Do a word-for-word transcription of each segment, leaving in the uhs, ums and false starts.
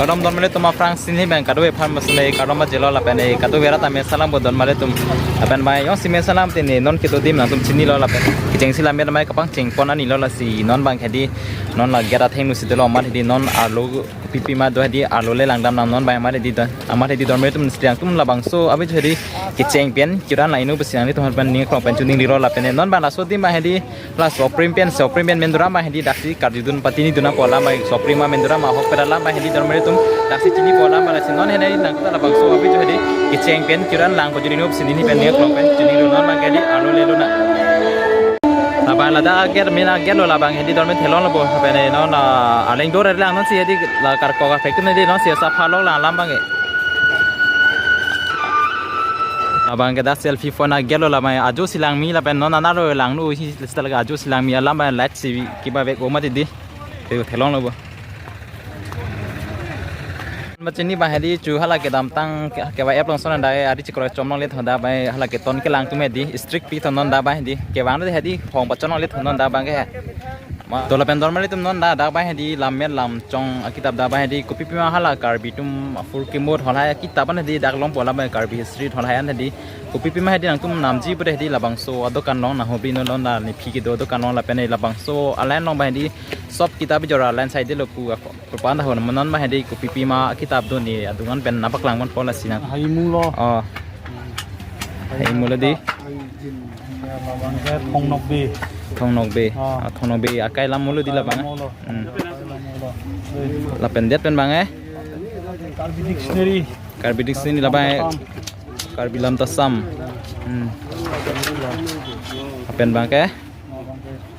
Kardom donmali atum, aphrang si neli abang kadokave aphan masle kardom pajirlo lapen kadokave rat ta me salam bo donmali atum. Lapen abang jongsi me salam te ne non kedo adim nangtum chinilo lapen kechengsi lammet amei kapangcheng pon anilo, lasi non abang hedi non la gate athengno si dolo, amat hedi non arlo kopipima do hedi arlo le langdam nang, non abang amat hedi don, amat hedi donmali atum, nangtum labangso avi hedi kecheng pen kiran lang inu pusi nanglitum aphan ning aklong pen choningrilo lapen non abang laso adim abang hedi la soprim pen, soprim pen mendura abang hedi daksi karjudun patini dun apot alam abang soprim ma mendura ma ahokpet alam abang hedi donmali atum daksi chinipo alam abang, lasi non hedi nangtum ta labangso avi hedi kecheng pen kiran lang pajut inu pusi neli pen ning aklong pen choningrilo, non abang hedi arlo lelo na. Labang ladak a-gate, main a-gate lo labang hedi donmali, thelonglo bo. Lapen non, ah, arleng dor lang nonsi hedi la karkok a-factory ne di nonsi sapha lok lang alam abang ke. Labang ke dak selfie point a-gate lo, labang ajo si langme lapen non anarlo langno hi seta lake ajo si langme alam abang light si kiba vek o mati di. Te thelonglo bo. Machin ni abang hedi chu hala kedamtang ke, ke abang eplong son dak ari chikro chom longle thon dak abang hala keton kelang atum hedi strict pi thon non dak abang hedi kevang hedi hong pachon longle thon non dak abang ke. Ma, to lapen donmali atum non dak, dak abang hedi lammet lamchong akitap dak abang hedi kopipima hala Karbi atum aphurkimo tholai akitap an hedi dak longpo, labang Karbi history tholai an hedi kopipima hedi nangtum namji pute hedi labangso adokan along nanghobri non, non la nephi kedo adokan along lapen labangso a-line along abang hedi shop kitap bijor a-line side lo pu ako. Purban tahun menon abang hedi kopipima akitap do ne adung an pen nangpaklang ponpo lasi nang. Haimu lo. Oh. Haimu lo di. Labang ke Thong Nokbe. Thong Nokbe. Ah. Ah, Thong Nokbe akai lam mulo di labang. Lam mulo. Hmm. Lam mulo. Lapen det pen abang eh. Karbi Dictionary. Karbi Dictionary labang eh. Lam Tasam. Karbi Lam Tasam. Hmm. Lapen abang ke.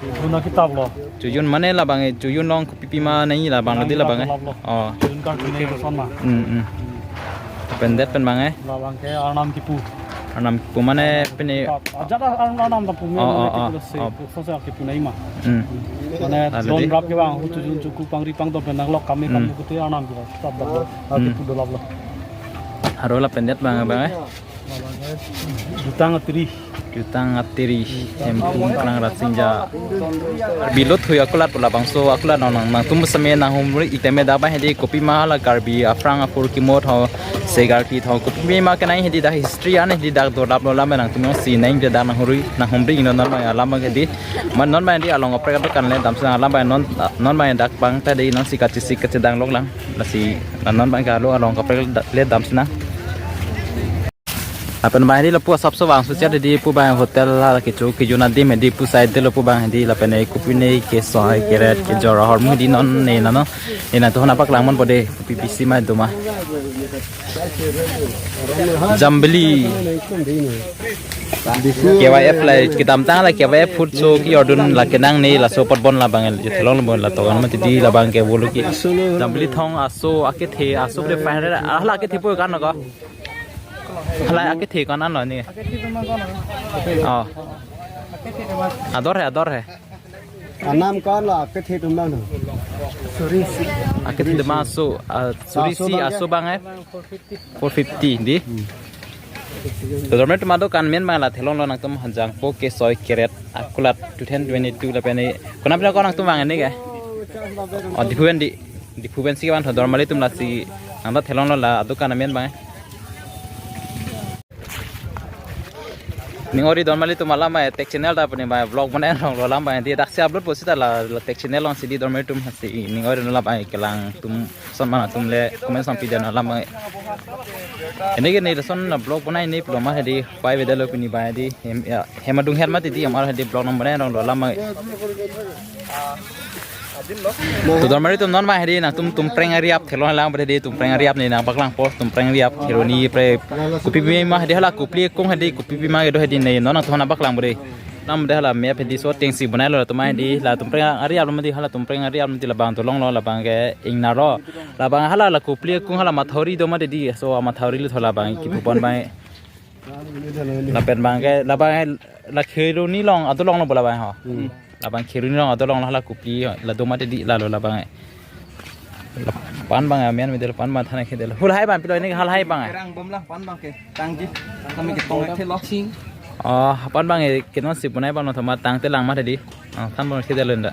Chojun akitap lo. Chojun mane labang eh, chojun along kopipima nai labang lo di labang eh. Laplo. Oh. Chojun kartu ne koson ma. Hmm, hmm. Pen det pen abang eh. Labang ke Arnam kipu. Arnam kipu mane pine. Ajat Arnam, Arnam ta pu me. Oh, mane oh, kipu oh, lo se, oh. Koson se kipu nai ma. Hmm. Mane lalu don di. Rap ke abang, chojun chuku pangri pangdon pen nanglok kami. Hmm. Kam kute Arnam kipu. Tap dap lo. Hmm. Kipu dolap lo. Haro lapen det abang, abang eh. Jutang atiri. Jutang atiri, Hemphu Krang Rasinja. Karbi Lothui akulat pu labangso akulat nang, nangtum seme nanghumri iteme dak abang hedi kopima hala Karbi aphrang aphurkimo tho, segarki tho, kopima kenai hedi dak history an hedi dak dolap lo alam nangtum si neng dak nanghumri, nanghumri non non abang alam abang hedi. Ma non abang hedi along kaprek adokan le damsi nang alam abang non, non abang dak abang ta hedi nonsi kachesik kachedang lok lang. Lasi non abang ke alo along kaprek le damsi nang. Lapen abang hedi lapu asapso bang susiat hedi pu abang hotel la kecho kejun adim hedi pu side lo pu abang hedi lapen ne kopi ne kesoi keret kejor ahormu hedi non ne nano ne nangtum aphan nangpaklang ponpo de kopi pisi ma do ma. Jambili. K Y F la kedamtang la K Y F food show ki-ordun la kenang ne laso apot bon labang el thelong bon la tokan mati di labang ke bolu ki. Jambili thong aso akethe aso de five hundred hala akethe po kan ko. Hala akethe ko-an anlo ne. Oh. Ador he, ador he. Anam ko-an lo akethe atum abang do. Akethe atum aso, ah, suri aso si abang ke? Aso abang eh. Four fifty di. Hmm. To dorme atum adokan main abang la thelong lo nangtum hanjang po kesoi keret akulat two thousand twenty-two lapen ne. Konat pen ko nangtum abang ne ke? Oh, Diphu pen di. Diphu pensi ke abang tho dormali atum lasi nang ta thelong lo la adokan main abang. Ning ori dormali atum alam eh tech channel ta puni abang vlog bonai rong lo alam abang di daksi upload po seta la, la tech channel along si di dormali atum si ning ori lo abang kelang atum son mana atum le comment song pidun alam abang. Ini ke ne son na vlog bonai ne pulo ma hedi pai vedelo pini abang di hem ya. Hem adung het mati di amar hedi vlog nang bonai rong lo alam abang. To dormali atum non abang hedi nangtum Tumpreng ari ap thelong lang hedi Tumpreng ari ap ne nangpaklang po Tumpreng ari ap Kheroni pre kopi pima hedi hala kopili akung hedi kopi pima kedo hedi ne non nangtum nangpaklang bore. Nam hedi hala map hedi so tengsi bonai lo atum hedi la Tumpreng ari ap lo mati hala Tumpreng ari ap lo mati labang tolong lo labang ke ingnar lo labang hala la kopili akung hala mathori do mati di so mathori lo tho labang kipu pon abang. Lapen abang ke, labang ke, la Kheroni along, adolong lo bola abang ho. Hmm. Labang Kheroni along, adolong lo hala kopili, la do mati di lalo labang ke. Pan abang amen medel pan ma thana kedel. Hul hai abang pilo ini hal hai abang. Kerang bom lang pan abang ke. Tangji. Kami ke tong ke lo. Ching. Oh, pan abang ke non si punai abang lo thoma tangte lang mati di. Oh, than abang kedel lo nda.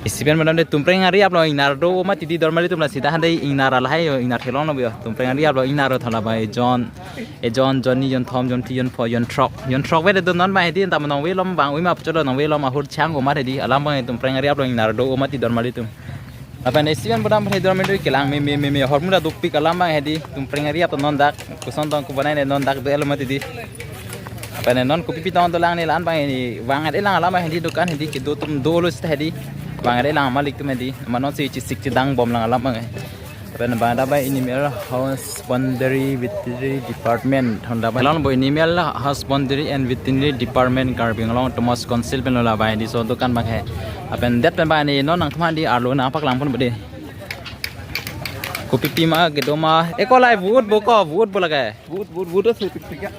Isi pen madam de Tumpreng ari aplo ingnar do mati di dormali atum, la sita hande ingnar alahai yo, ingnar thelong lo yo. Tumpreng ari aplo ingnar do thala bai John, e John, Johnny, John Thom, John T, John Four, John Throk. John Throk ve de do non bai di ta nong ve lom bang ui ma pacholo nong ve lom ahur chang o ma di alam bang Tumpreng ari aplo ingnar do mati dormali atum. Lapen isi pen madam bai dormali kelang me me me me hormu da dupik alam bang di Tumpreng ari aplo non dak koson tong kubanai ne non dak do el mati di. Lapen non kopi pitong dolang ne lan bang ini wang ade lang alam hedi dukan hedi kedo atum dolo sita hedi. Wang ade lang malik atum hedi. Manon si chisik chidang bom lang alam bang. Lapen bang da bai animal husbandry veterinary department. Honda bai. Lang bo animal husbandry and veterinary department Karbi Anglong Autonomous Council pen lo la bai di so dukan bang he. Lapen det pen bang ini non nangkethan di arlo nangpaklang pon bede. Kopi pima kedo ma. Eko lai vote bo ko vote bo lage. Vote vote vote asu tik tik ya.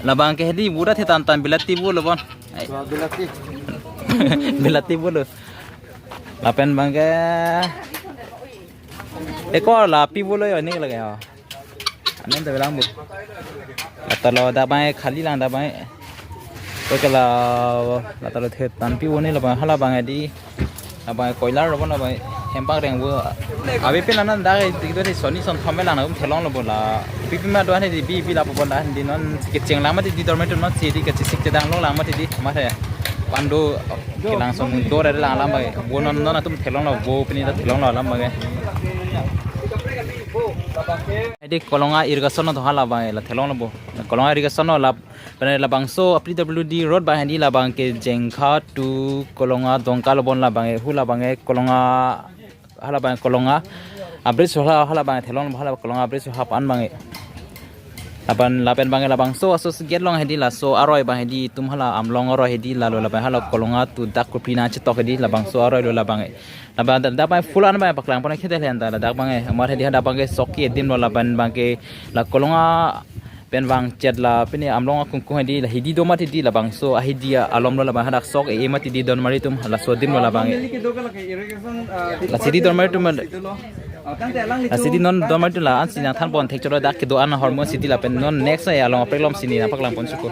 Labang ke hedi vote athe tan tan bilati vote lo bon. Ai. Bilati. Bilati vote lo. Lapen bang ke. Eko la pi vote lo yo nik lage ho. Amen ta bilang bu. Lata lo da bang khali lang da bang. Ko ke la lata lo the tan pi vote ni labang hala bang di. Labang koilar lo bon labang hempang reng bu. Abi pin anan da di do soni son thom lang um thelong lo bo la. Pi pi ma do ani di bi bi la bo la di non kecheng lang mati di dormali atum non si di kechisik chedang long lang mati di ma the. Pando kelang son do re lang lang bang. Bo non non atum thelong lo bo pini ta thelong lo alam bang. Edi Kolonga irrigation no hala bang la thelong lo bo. Kolonga irrigation no la pen labangso a P W D road bang hedi labang ke Jengkha to Kolonga Dongka lo bon labang hu labang Kolonga hala bang Kolonga a bridge hala hala bang thelong hala Kolonga bridge ha pan bang. Lapen lapen bang labangso aso gate long hedi laso aroi bang hedi tum hala Amlong aroi hedi lalo labang hala Kolonga to dak Kupi na chetok hedi labangso aroi lo labang. Labang da bang full an bang paklang pon khete len da dak bang amar hedi da bang sok ke dim lo lapen bang ke la Kolonga pen bang chet la pini Amlong akungkung hedi la hedi do mati di labangso ahedi alom lo labang hadak sok e mati di dormali atum laso dim lo labang. La sidi dormali atum la sidi non dormali atum la an si nangthan pon thek cholo dak kedo an hormu sidi lapen non next ya along aprek lom sini nangpaklang pon suko.